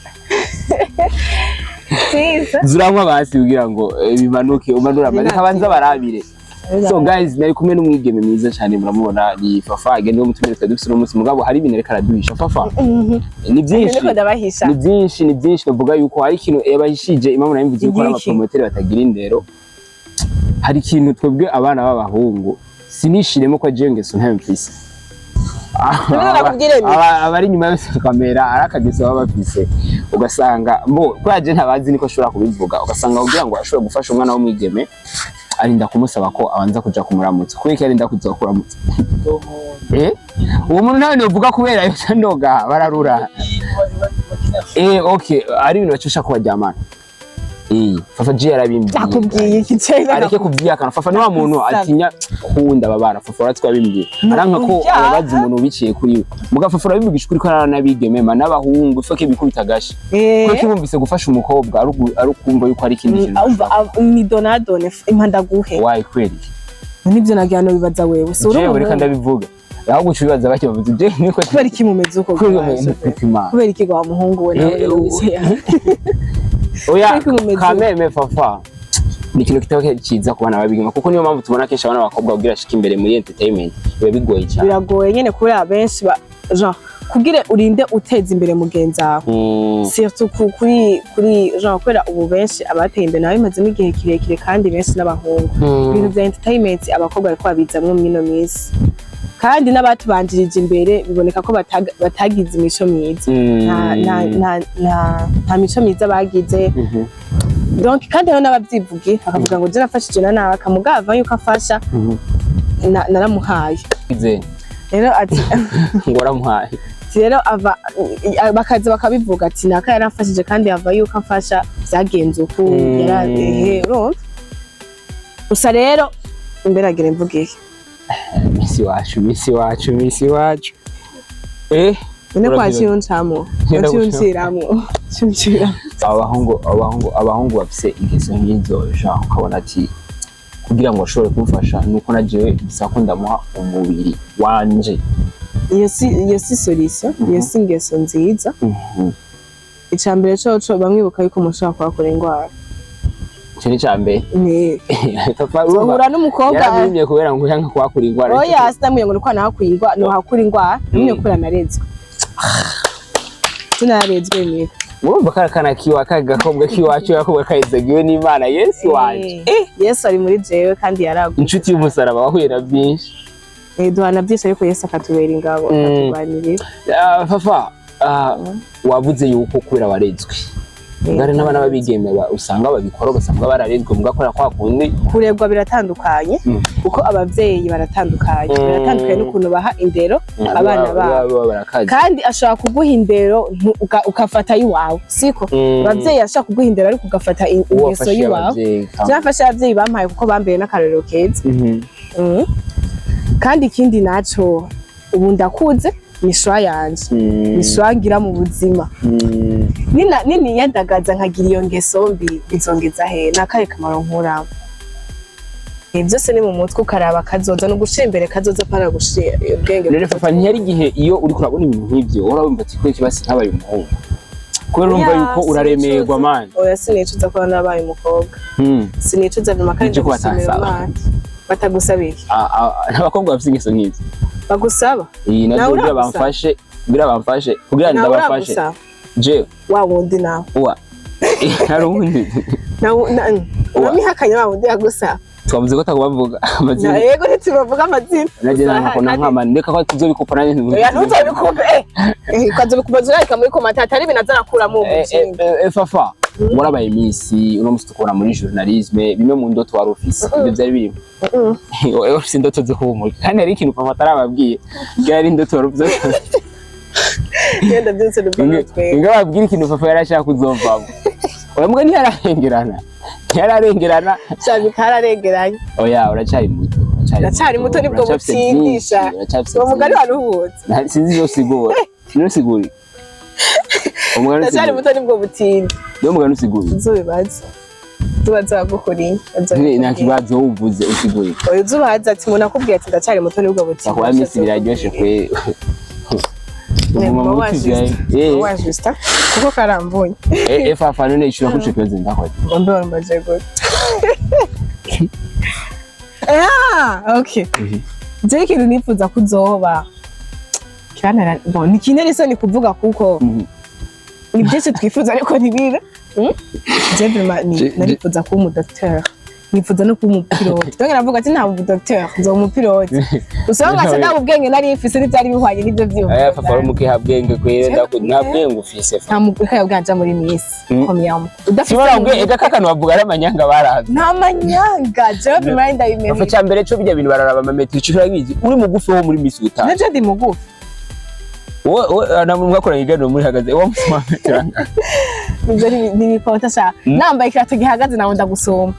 Siza. Zuranywa basi kugira ngo bimanuke, umanure amazi, reka banza barabire. So guys, nari kumwe n'umwigeme mwiza cyane, muramubona, ni Fafa agende wo mutumire twari dufise uno munsi. Mugabo hari ibintu ariko araduhisha Fafa, ni byinshi. Niko ndabahisha. Ni byinshi, ni byinshi. Bavuga yuko hari ikintu yabahishije. Impamvu nari mvuze yuko ari Igiki? abapromoteri batagira indero, hari ikintu twebwe abana b'abahungu sinishiremo ko agiye ngeso ntayo mfise. Nibyo nakubwira nti. Abari inyuma yose kamera ari akageso baba bafise, ugasanga mbo kubera je ntabazi niko ashobora kubivuga, ugasanga kugira ngo ashobore gufasha umwana w'umwigeme arinda kumusaba ko abanza kuja kumuramutsa. Kubera ko arinda kuza kuramutsa uwo muntu nawe novuga kubera yo ndoga bararura. Okay, ari ibintu bacusha ko baryamana. Fafa G yarabimbwiye. Ndakubwiye iki cyo? Areke kuvyihakana. Fafa ni wa muntu Ndagusaba. atinya kunda babara. Fafa uratse wabimbwiye, aranka ko Uvyaha. ababaza umuntu biciye kuri we. Muga Fafa urabivugisha ukuri ko ari n'abigeme ma n'abahungu ifoke bikubita agashi kuko bumvise gufasha umukobwa ari ukumva yuko ari ikindi kintu. Ni donadone impandaguhe. Wayi kweli? Nibyo nagira no bibaza wewe si uri Jewe reka umuhungu. Ndabivuga aho guca ibibaza bake bavuze je niko. Kubera iki mumeze uko? Kubera Gwaje? umutima. Kubera iki gwa muhungu we nawe? Oya. Kubera iki mumeze uko? Kameme Fafa ni ikintu kitaba cyiza ku bana babigema, kuko niyo mpamvu tubona kenshi abana b'abakobwa kugira ashike imbere muri entertainment biba bigoye cyane. Biragoye nyene kubera benshi ba genre kugira urinde uteza imbere mugenzi wawe, surtout kuri genre kubera ubu benshi abateye imbere nabo bimazemo igihe kirekire kandi benshi n'abahungu. Ibintu bya entertainment abakobwa bariko babizamwo mw'ino minsi, kandi n'abatubanjirije imbere biboneka ko batagize imico myiza. Nta mico myiza bagize. Donc kandi hariho n'abavyivugira bakavuga ngo je nafashije na nawe akamugava yuko afasha, naramuhaye. Ize. Rero ati Ngo waramuhaye. Ati rero ava bakaza bakabivuga ati naka yaramfashije kandi ava yuko amfasha byagenze uku. Yara ehe urumva gusa rero imbere agira imvuga iki? Misi wacu, misi wacu, misi wacu. None kwa Urabyibagirwa. ciyo ncamwo. Ngenda ciyo gushira. nciramwo ciyo nciramwo. Abahungu bafise ingeso nk'izo, genre ukabona ati kugira ngo ashobore kumfasha nuko na jewe bisaba ko ndamuha umubiri wanje. Iyo si solution, iyo si ingeso nziza. Ica mbere coco bamwibuka yuko mushobora kuhakora indwara. Ico ni ica mbere. Ni Papa, urumva, uhura n'umukobwa. Yaramwimye kubera ngo yanka kuhakura ingwara. Oya, sinamwiye ngo nuko nahakura indwara, nohakura indwara namwiye kubera narezwe, sinarezwe mika. Urumva kara kana kiwa ka gakobwa kiwacu, gakobwa kayizagiwe n'Imana, Yesu wanje. Yesu ari muri jewe kandi yaraguye. Inshuti y'umusaraba wahuye na byinshi. Duhana byinshi ariko Yesu akatubera ingabo, akaturwanirira. Ah, Fafa, wavuze yuko kubera warezwe. Ngari n'abana b'abigeme usanga babikora, ugasanga bararezwe mugakora kwa kundi. Kuregwa biratandukanye, kuko abavyeyi baratandukanye. Biratandukanye n'ukuntu baha indero abana babo. Baba barakaze. Kandi ashobora kuguha indero ukafata iwawe, siko? Abavyeyi ashobora kuguha indero ariko ugafata Uwo ingeso wafashe y'iwawe. abavyeyi. Je nafashe abavyeyi bampaye kuko bambere n'akarorero keza. Kandi ikindi naco, ubu ndakuze, ni choix yanje, ni choix ngira mu buzima. Nini yandagaza nkagira iyo ngeso mbi, bizongeza he? Nakahe kamaro nkuramo? Byose ni mu mutwe, ukaraba kazoza no gushira imbere kazoza para gushira ubwenge. None Fafa, ntiyari igihe iyo uriko urabona ibintu nk'ivyo uhora wumva ati kubera ikibasi ntabaye umuhungu, kubera urumva Oya, yuko uraremerwa sinicuza. Man. Oya, sinicuza kuba nabaye umukobwa. Sinicuza vraiment kandi Nivyo ko ndagushimira batansaba. Imana. Batagusaba iki? Abakobwa bafise ingeso nk'izo. Bagusaba? Iyi Nawe navyo kugira uragusaba? bamfashe, kugira bamfashe, kugira Nawe ndabafashe. uragusaba? Jewe? Wa wundi nawe. Uwa hari uwundi. Nawe uramihakanye wa wundi yagusaba. Twavuze ko takubavuga amazina. Yego, ntitubavuga amazina. Naje Gusa nkakona nkamana reka ko tuzobikopa nanjye. Oya, ntuzobikupe, ukazobikupa zurarika muri komata atari ibintu azarakuramo umuzinga. Fafa, warabaye misi, uno musi tukubona muri journalisme, bimwe mu ndoto wari ufise ibyo byari birimo? Wewe ufise indoto zo kuba, kandi hari ikintu papa atarababwiye, byari indoto wari ufise. Genda byose nibwo natwe. Nga babwira ikintu papa yari ashaka kuzovamo. Oya, mbwa ntiyararengerana, ntiyararengerana. Cyane kararengeranye. Oya, uracyari muto. Ndacyari muto nibwo Uracyafise butindisha. byinshi, uracyafise Uwo mugani byinshi. wari uhuze. Sinzi ivyo usigura, niyo usigura umugani. Ndacyari Usigura muto nibwo butindi. niyo mugani usigura. Uzobibaze. Tubaza bagukuriye. Nta kibazo, uvuze usiguye. Oya, uzubaza ati umuntu akubwiye ati ndacyari muto, nibwo butinda. Kuba Miss biraryoshe kwe. Uguma mu Wa Justin kuko karamvuye. Eh, Fafa, none ishura kuri ico kibazo ndakoze. Ngo mbe wambaje gute? Ah, okay. Jewe ikintu nifuza kuzoba kirantera, bon, ni kintu isoni kuvuga kuko ni byinshi twifuza ariko ntibibe. Je vraiment ni narifuza kuba umudocteur, nifuza no kuba umupilote. Donc navuga ati nta umudocteur, nzoba umupilote. Usanga ngaca nta ubwenge nari mfise n'ivyari bihwanye n'ivyo vyiyumviro. Aya, Fafa, uri mukiha bwenge kwere, nta bwenge ufise, Fafa. Nta mugwi bwanja muri Miss premièrement udafise Sibora ubwe ega kakanu bavuga ari amanyanga barazi. Nta manyanga, jewe vraiment ndabimenye. Fafa, cya mbere cyo bijya bintu bararaba amametero, ico urabizi, uri mugufi wo muri Miss utaha. Naje ndi mugufi. Wowe na mwakoranye iganiro muri hagaze wo musoma metero angahe? Ivyo ntibikota sha, nambaye ikirato gihagaze nawe ndagusoma.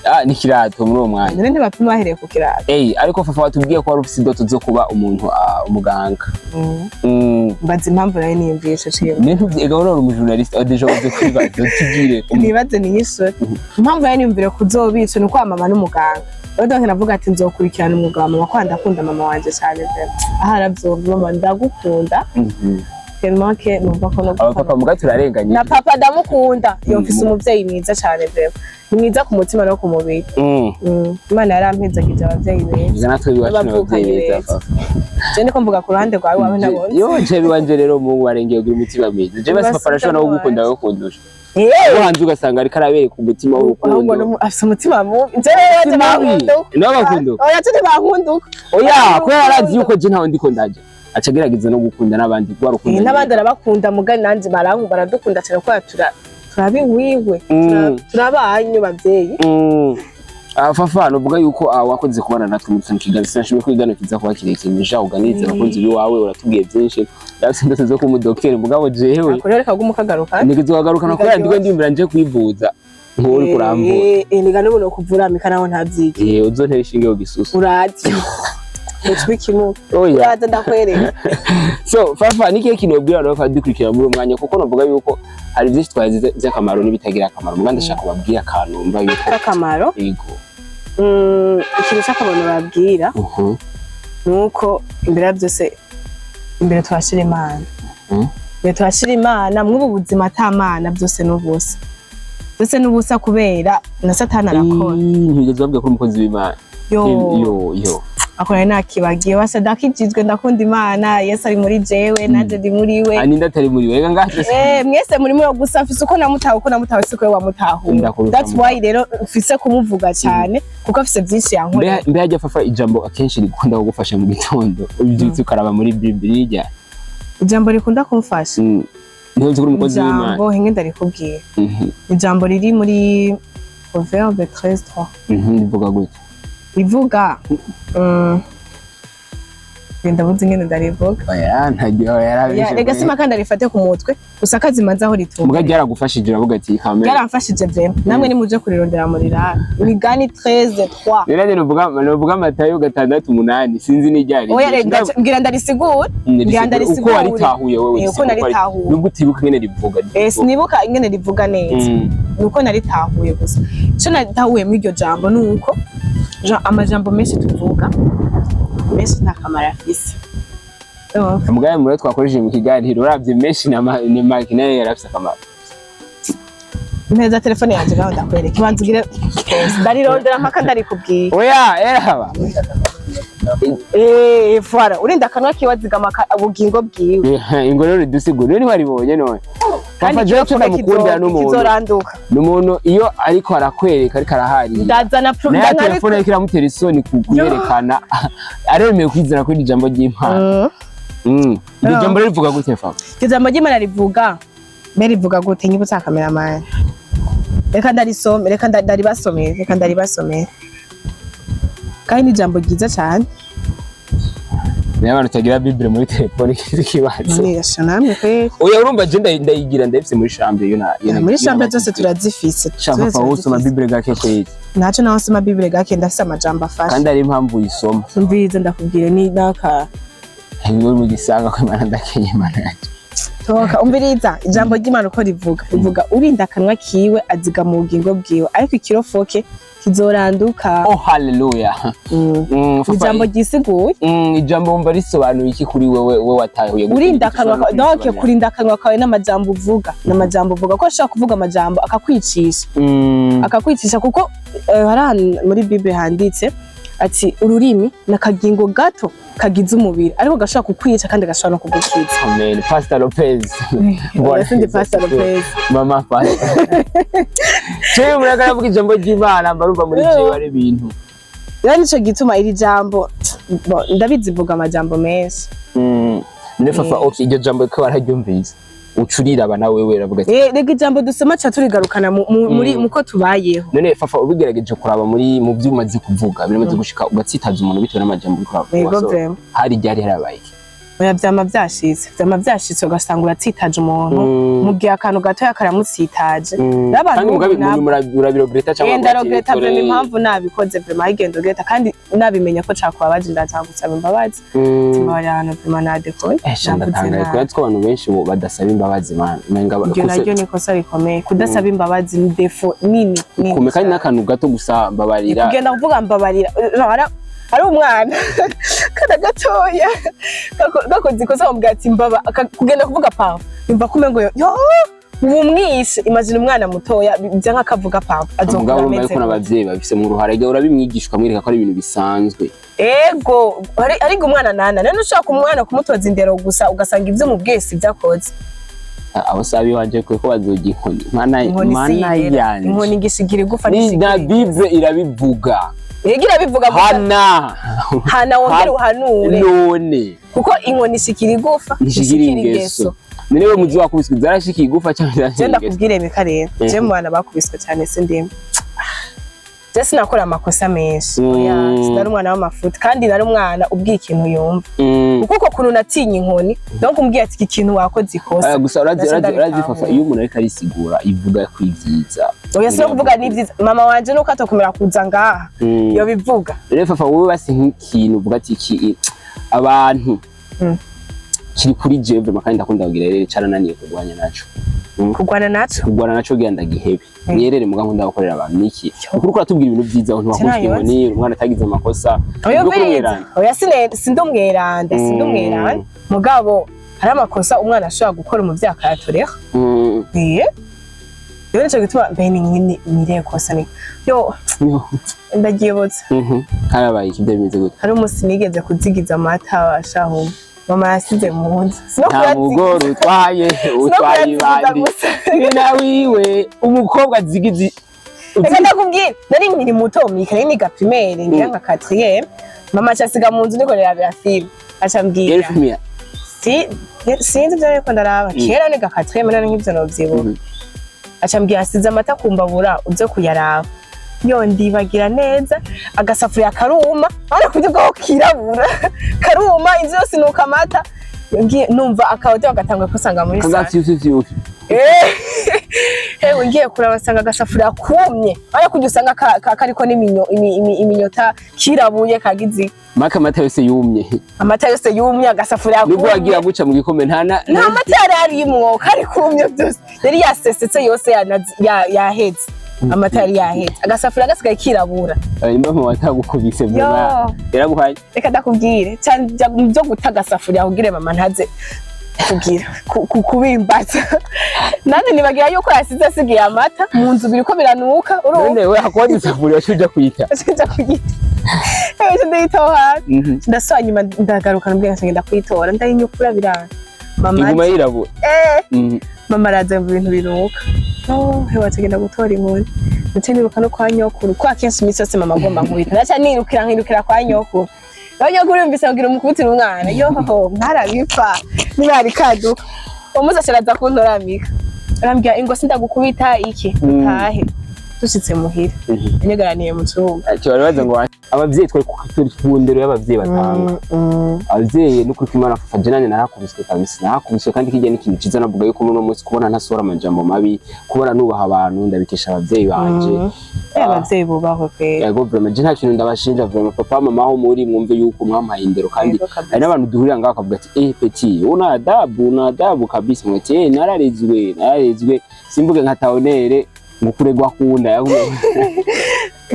Ah, ni kirato muri uwo mwanya. None ntibapima bahereye ku kirato? Eh, ariko Fafa, watubwiye ko wari ufise indoto zo kuba umuntu, umuganga. Mbaza impamvu nayo niyumvishe ciwe. Ne ntuvye ega, uri umujournaliste aho déjà uze kwibaza tubwire. Nibaze niyishure impamvu nayo niyumvire kuzobica ni uko mama n'umuganga. Rero donc navuga ati nzokurikirana umwuga wa mama, ko ndakunda mama wanje cyane vraiment. Aho aravyumva, mama ndagukunda tellement que numva ko no Abapapa muga turarenganye. Na papa ndamukunda. Iyo mfise umuvyeyi mwiza cyane vraiment, ni mwiza ku mutima no ku mubiri. Imana yarampezagije abavyeyi beza. Biza natwe iwacu N'abavukanyi n'abavyeyi beza. beza. Fafa. Je ndiko mvuga ku ruhande rwawe, wawe nabonye. Yo, jewe iwanje rero Mungu warengeye ugira umutima mwiza. Je basi papa arashobora no kugukunda wowe kundusha. Wo hanze ugasanga ariko arabereka umutima Ahubwo w'urukundo. afise umutima mubi. Je rero Si mubi. bankunda uko. Nabo bakunda uko. Oya, turi bankunda uko. Oya, kubera arazi yuko je ntawe ndiko ndaja. Aca agerageza no gukunda n'abandi rwa rukundo. N'abandi arabakunda, mugani nanje baranku baradukunda cyane kubera turabiwiwe. Turabanyu bavyeyi. Fafa, nuvuga yuko wakoze kubana natwe muri kino kiganiro. Sinashimye ko ikiganiro kiza kuba kirekire. Nja uganiriza abakunzi biwawe, uratubwiye byinshi. Ndafise indoto zo kuba umudokiteri, mugabo jewe Ako rero reka gumu kagaruka. ntikizogaruka kubera ndiko ndimbira nje kwivuza nk'uwo uriko urambura. Niga n'ubu nokuvura mika naho ntavyige. Eh, uzontera ishinge yo gisusu. Urazi ucwa ikimuga. Oya. Uraza ndakwereka. So Fafa, ni kihe kintu wabwira abantu bakadukurikira muri uwo mwanya? Kuko navuga yuko hari byinshi twazize by'akamaro n'ibitagira akamaro, mugabo ndashaka kubabwira akantu mva yuko K'akamaro. Yego. Ikintu c'akamaro babwira ni uko imbere ya byose, imbere tuhashira Imana. Imbere tuhashira Imana. Mw'ubu buzima ata Mana, byose n'ubusa, byose n'ubusa, kubera na Satani arakora. Ntigeze babwira ko uri umukozi w'Imana. Yo. Yo yo. Akora nakibagiye wase, ndakijijwe, ndakunda Imana, Yesu ari muri jewe, nanje ndi muri we. Ah, ninde atari muri we? Reka ngaha twese. Eh, mwese muri muri gusa mfise uko namutawe, uko namutawe siko we wamutahuye. Ndakurusha. That's why rero mfise kumuvuga cyane kuko afise byinshi yankoreye. Mbe hajya Fafa, ijambo akenshi rikunda kugufasha mu gitondo ubyutse ukaraba muri Bibiliya? Ijambo rikunda kumfasha? Ntuzi ko uri umukozi w'Imana. Ijambo hinge ndarikubwira. Ijambo riri muri Proverbe 13:3. Rivuga gute? Rivuga genda buzi ingene ndarivuga. Oya, ntaryo yarabishe. Rega sima kandi arifate ku mutwe gusa kazimanza aho ritumba. Muga ryaragufashije, uravuga ati kamere. Byaramfashije vraiment, namwe nimuje kurirondera muri rara Imigani 13:3. Rero nuvuga Matayo 6:8, sinzi n'iryari. Oya, rega mbwira ndarisigure, mbwira uko ndarisigure. waritahuye wewe. Eh, uko naritahuye. Nubwo utibuka ingene rivuga. Eh, sinibuka ingene rivuga neza. Nuko naritahuye gusa, ico naritahuye muri iryo jambo ni uko amajambo menshi tuvuga menshi nta kamaro afise. Urumva? Mugabe muri twakoresheje mu kiganiro, uravye menshi ni make nayo yarafise akamaro. Mpeza telefone yanje ngaho ndakwereka, ibanza ugire pause, ndarirondera mpaka ndarikubwiye. Oya, eraba. Eh, voilà, urinda akanwa kiwe azigama ubugingo bwiwe. Ingo rero ridusigura rero ntiwaribonye none. Kandi Papa, jewe cyo ndamukundira n'umuntu. kizoranduka. Ni umuntu iyo ariko arakwereka, ariko araharira. Ndazana Nayo telefone ariko iramutera isoni kuyerekana, aremeye kwizera kuri ijambo ry'Imana. Iryo jambo rero rivuga gute, Fafa? Iryo jambo ry'Imana rivuga, mbe rivuga gute? Nyibutsa, kameramani. Reka ndarisome, reka ndaribasomere, reka ndaribasomere, kandi ni ijambo ryiza cyane. Niyo abantu utagira Bible muri telefone ikizi kibazo. Niyasha namwe kweri. Oya, urumva je ndayigira, ndayifise muri chambre iyo na iyo Muri chambre zose turazifise. Shaka Zose Papa, wowe usoma turazifise. Bible gake kweri. Ntaco naho nsoma Bible gake, ndafise amajambo afasha. Kandi ari impamvu uyisoma. Umviriza ndakubwire, ni naka. Ngo mu gisanga ko Imana ndakenye, Imana yanje. Toka, umviriza ijambo ry'Imana uko rivuga. Rivuga: urinda akanwa kiwe aziga mu bugingo bwiwe, ariko ikirofoke kizoranduka. Oh, haleluya. Fafa, Ijambo ryisiguye. Ijambo wumva risobanuye iki kuri wewe, we watahuye gute? Urinda akanwa Ushobora kawe, donc kubisobanura? kurinda akanwa kawe n'amajambo uvuga, ko ushobora kuvuga amajambo akakwicisha, akakwicisha, kuko hari ahantu muri Bible handitse ati ururimi ni akagingo gato kagize umubiri, ariko gashobora kukwica kandi gashobora no kugukiza. Amen. Pastor Lopez. Oya, sindi Pastor Lopez. Mama Pastor. Cyo muraka aravuga ijambo ry'Imana, mbarumva muri jewe ari ibintu. Rero nico gituma iri jambo, bon, ndabizi vuga amajambo menshi. Ne Fafa, okay, iryo jambo ko wararyumvise, ucuriraba nawe wewe uravuga ati Rega ijambo dusoma ca turigarukana muri muko tubayeho. None Fafa, ubigerageje kuraba muri mu byo umaze kuvuga, biramaze gushika ugatsitaza umuntu bitewe n'amajambo uriko uravuga? Yego. So, Vraiment. hari ryari, harabaye iki? Oya, vyama vyashitse, ugasanga uratsitaje umuntu mu gihe akantu gatoya karamutsitaje. Rero abantu Kandi mugabe ubu nabo- umuntu urabiregreta cyangwa Eh, ndaregreta vraiment. Impamvu nabikoze vraiment, igendo regreta, kandi nabimenya ko cakubabaje, ndaza gusaba imbabazi. Mbabarira ahantu vraiment nadekoye. Eh, sha, Navuze ndatangaye nabi. kubera ko abantu benshi bo badasaba imbabazi, man, umenga Iryo naryo ni ikosa rikomeye. Kudasaba imbabazi ni défaut nini nini kume kandi cane. n'akantu gato gusa, mbabarira. Kugenda kuvuga mbabarira. Hari umwana kana gatoya gakoze ikosa, bamubwira ati mbaba, kugenda kuvuga papa, yumva ko umengo yo ubu mwishe. Imagine umwana mutoya bya nk'akavuga papa, azokura Mugabo urumva ameze yuko gute? n'abavyeyi babifisemo uruhara. Ega urabimwigisha, ukamwereka ko ari ibintu bisanzwe. Ego, ariko umwana nana none ushaka umwana kumutoza indero gusa, ugasanga ivyo umubwiye si ibyo akoze. Abo sabi wanje ko bazoga inkoni, mana Inkoni si mana yera. yanje. Inkoni ngishigira igufa. Ni na Ntishigira. Bible irabivuga. Ego, irabivuga gusa. Hana. Hana wongere uhanure. None Kuko inkoni ishikira igufa, ntishigira ingeso. None we muzi wakubiswe, zarashikiye igufa cyangwa Je zarashikiye ingeso? ndakubwire mika rero, je mu bana bakubiswe cyane sindimo. Je sinakora amakosa menshi. Oya, sinari umwana w'amafuti, kandi nari umwana ubwiye ikintu yumva, kuko uko kuntu natinya inkoni, donc umbwiye ati iki kintu wakoze ikosa, Gusa urazi naca urazi urazi ndabitahura. Fafa, iyo umuntu ariko arisigura ivuga ko ibyiza. Oya, si no kuvuga n'ibyiza, mama wanje nuko atokomera kuza ngaha yobivuga. Rero Fafa, wowe basi nk'ikintu uvuga ati iki abantu kiri kuri jewe vraiment, kandi ndakunda kugira rero carananiye kurwanya naco. Kurwana naco? Kurwana naco kugira ndagihebe nierere, muga nkunda gukorera abantu niki ukuri kuratubwira ibintu vyiza, aho ntiwakubiswe Sinayotse. inkoni, umwana atagize amakosa. Oya, Ubwo ubiriza. kumweranda. Oya, sindi umweranda, sindi umweranda, mugabo hari amakosa umwana ashobora gukora umuvyeyi akayatureka. Eh, rero nico gituma mbe ni nyine nirihe kosa ni yo ndaryibutse. Harabaye iki? Bimeze gute? Hari umunsi nigeze kuzigiza amata ashaho mama yasize mu nzu. Sino Nta kuyazigiza. mugore utwaye Sino utwaye kuyazigiza ibandi gusa. Nyina wiwe umukobwa azigizi. Reka ndakubwira, nari nkiri muto mika, nari niga primaire, ngira nka quatrième. Mama aca asiga mu nzu, ndiko ndarabira film, aca ambwira Yari filime ya si sinzi ibyo ariko ndaraba kera, niga quatrième, nari nk'ivyo novyibuka. Aca ambwira asize amata kumbabura uze kuyaraba. Yo, ndibagira neza, agasafuriya karuma, ariko kurya ubwoko kirabura karuma, inzu yose inuka amata. Ngiye numva akawote bagatangura kusanga muri kaga salle. fyu fyu fyu. Hewe, ngiye kuraba asanga agasafuriya kumye, ariko kurya usanga kariko n'iminyo iminyota, kirabuye kagize. Maka amata yose yumye. Amata yose yumye, agasafuriya Nubwo wagira kumye. guca mu gikombe nta na Nta mata yari arimwo, kari kumye byose, yari yasesetse yose, yaheze, amata yari yaheze, agasafuriya gasigaye kirabura. Nimba mama atagukubise vuba yaraguhaye. Reka ndakubwire cyane byo guta agasafuriya kugira mama ntaze kugira kubimbaza. Nanjye nibagira yuko yasize asigiye amata mu nzu, biriko biranuka, urumva. None we hakubaza isafuriya uja kuyita? Nja kuyita, ejo ndayitaho hasi. Ndasubira inyuma, ndagaruka nubwo ngenda kuyitora, ndayinyukura, biranga mama. Iguma yirabura. Eh. Mama araza mu bintu binuka. Oh, hewa, tugenda gutora inkoni, ndetse niruka no kwa nyokuru, kwa kenshi iminsi yose mama agomba nkubita, ndaca nirukira nkirukira kwa nyokuru. Naho nyokuru yumvise kugira umukubitire umwana, yoho mwarabipfa niba kaduka. Uwo munsi aca araza kuntoramika, arambwira ingo sindagukubita iki, utahe. Dushitse muhira, yanyegaraniye mu cumba. Ati bari baza ngo abavyeyi, twari turi ku ndero y'abavyeyi batanga. Abavyeyi, n'ukuri ko Imana fafa, je nanje narakubiswe kabisa, narakubiswe. Kandi kijya n'ikintu ciza, navuga yuko muno munsi kubona ntasohora amajambo mabi, kubona nubaha abantu, ndabikesha abavyeyi banje. Abavyeyi bubahwe kwera. Yego, vraiment je nta kintu ndabashinja. Vraiment, papa, mama, aho muri, mwumve yuko mwampaye indero. Kandi Yego, kabisa. hari n'abantu duhurira ngaho bakavuga ati: "Eh, petit, una adabu, una adabu kabisa." Mwati: "Eh, nararezwe, nararezwe." Simvuge nka Taonere ngo kuregwa kunda.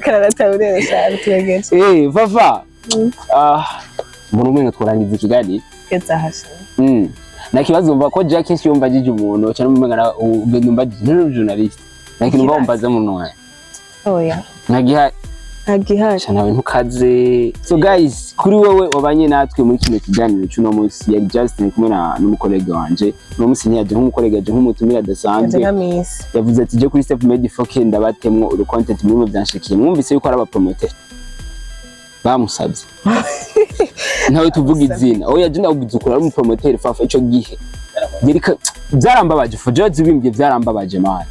Kararataburere cyane, turegeje. Eh, Fafa, ah, mbona umenga tworangiza ikiganiro. Keza hashe. Na kibazo mva ko Jack kenshi yumva ajije umuntu cyane, umenga na ugenda umva ajije journalist. Na kintu mva umbaza mu nwaye. Oya. Ntagiha. Ntagihari. Cyane nawe ntukaze. So guys, kuri wewe wabanye natwe muri kino kiganiro cy'uno munsi, yari Justin kumwe na n'umukolege wanje. Uno munsi ntiyaje nk'umukolege, yaje nk'umutumire adasanzwe. Nka Miss. Yavuze ati: "Je kuri Step Made 4K ndabatemwo uru content muri byanshikiye." Mwumvise yuko ari abapromoter bamusabye, ntawe tuvuga izina. Oya, je ndabwiza ukuri, ari umupromoter Fafa. Ico gihe yereka byarambabaje, fujo zibimbye, byarambabaje man.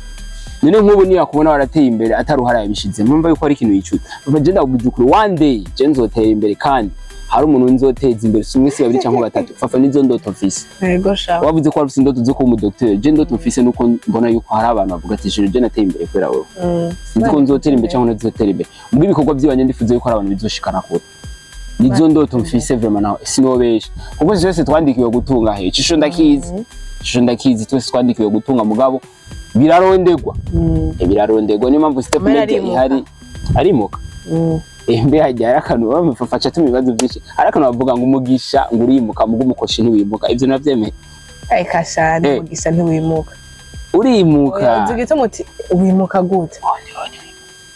None nk'ubu niyo kubona warateye imbere ataruhara yabishize, mwumva yuko ari ikintu yicuza. Fafa, je ndabwiza ukuri, one day je nzotera imbere, kandi hari umuntu nzoteza imbere, si umwe, si babiri cyangwa batatu. Fafa, nizo ndoto mfise. Yego sha. Wavuze ko wari ufise indoto zo kuba umudokiteri, je ndoto mfise nuko mbona yuko hari abantu bavuga ati: "Je nateye imbere kubera wowe." Sinzi ko nzotera imbere cyangwa ntazotera imbere, ubwo ibikorwa by'iwanje ndifuza yuko hari abantu bizoshikana kure. Nizo ndoto mfise vraiment, nawe sinobesha, kuko twese twandikiwe gutunga. He, icisho ndakizi, icisho ndakizi, twese twandikiwe gutunga, mugabo birarondegwa. Birarondegwa, niyo mpamvu Step Amahera Media arimuka. ihari, arimuka. Mbe hajya hari akantu bamufasha tuma ibibazo byinshi, hari akantu bavuga ngo umugisha ngo urimuka, mugo umukoshi ntiwimuka. Ivyo navyemeye. Eka sha, umugisha ntiwimuka. Urimuka. Uzi igituma uti wimuka gute?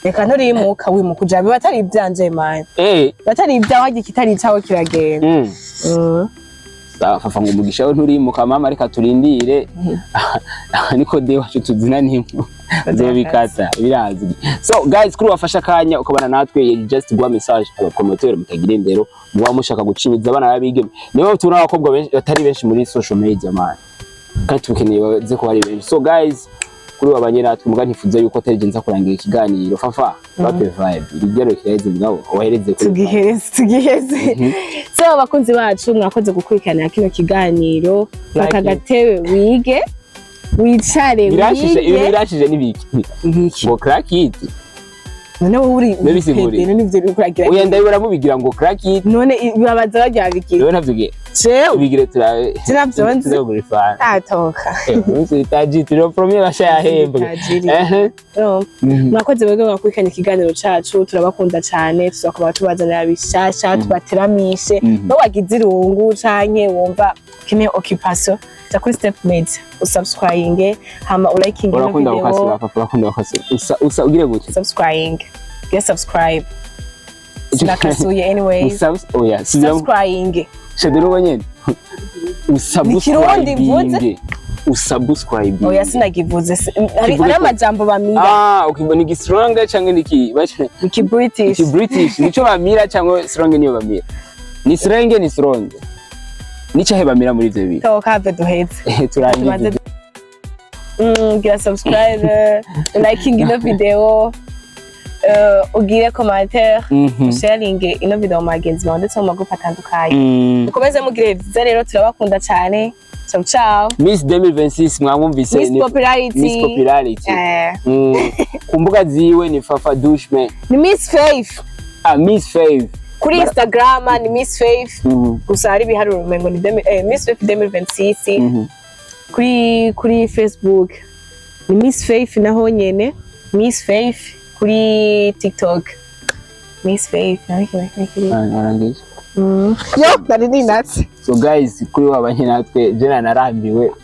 Reka, nturimuka, wimuka uja biba atari ivyanje man. Biba atari ibyawe, harya ikitari icawe kiragenda. Sawa Fafa, ngo umugisha we nturimuka mama, reka turindire niko de wacu tuzina nimwe nzobikata, birazwi. So guys, kuri wafasha akanya ukabana natwe, yari just guha message abapromoteur mutagira indero, muba mushaka gucimiza abana b'abigeme. Niyo mpamvu tubona abakobwa benshi batari benshi muri social media man, kandi tukeneye baze kuba ari benshi. So guys, kuri wabanye natwe, muga ntifuza yuko atari je nza kurangira ikiganiro. Fafa, bape vibe irigero kiraheze, mugabo wahereze kuri vibe. Tugiheze, tugiheze. So abakunzi bacu, mwakoze gukurikirana kino kiganiro. Fata Like. agatebe wige, wicare. Birashije ibintu. Wige. Birashije n'ibiki? Ibiki? Ngo crack it. None wowe uri Ndabisiguriye. pédé, none ivyo uriko uragira? Oya, ndabibona mubigira ngo crack it. None babaza barya bigira? Rero ntabyo. Jewe? Ubigire turabe. Sinavyo nzi. Tuzogura ifana. Atoka. Umunsi tajiri, turi premier basha yahembwe. Tajiri. Ehe. Mwakoze mwebwe mwakurikiranye ikiganiro cacu, turabakunda cane. Tuzakuba tubazanira bishasha, tubateramishe. No wagize irungu canke wumva ukeneye occupation, ja kuri Step Media, usubscribe, hama ulikinge ino Urakunda video. gukasura papa, urakunda gukasura. Usa usa ugire gutya. Subscribe, get subscribe, sinakasuye anyways. Oya, subiramo. Subscribe. Shadero wenyene. Ni Kirundi mvuze? Usubscribe. Usubscribe. Oya, sinagivuze. Hari Kivuge hari ko- amajambo bamira. Ah, okay, ni gistrong cyangwa ni ki? Iki British. Ki British nico bamira cyangwa strong niyo bamira? Ni slang, ni strong. Nico he bamira muri ivyo bibiri? Toka have duheze. Turangize. Tubanze gira subscribe, liking ino video, ugire commentaire, sharing ino video mu bagenzi bawe ndetse mu magrupe atandukanye. Mukomeze mugire vyiza rero, turabakunda cyane. Ciao ciao. Miss 2026 mwamwumvise. Miss Popularity. Miss Popularity. Ku mbuga ziwe ni Fafa Dushman. Ni Miss Faith. Ah, Miss Faith. Kuri Instagram ni Miss Faith. Gusa hari ibiharuro umengo ni Miss Faith 2026. Kuri Facebook ni Miss Faith, naho nyene Miss Faith. Kuri TikTok Miss Faith, naho ikintu. Ah, warangije. Yo, nari ninatse. So guys, kuri wabanye natwe, je narambiwe.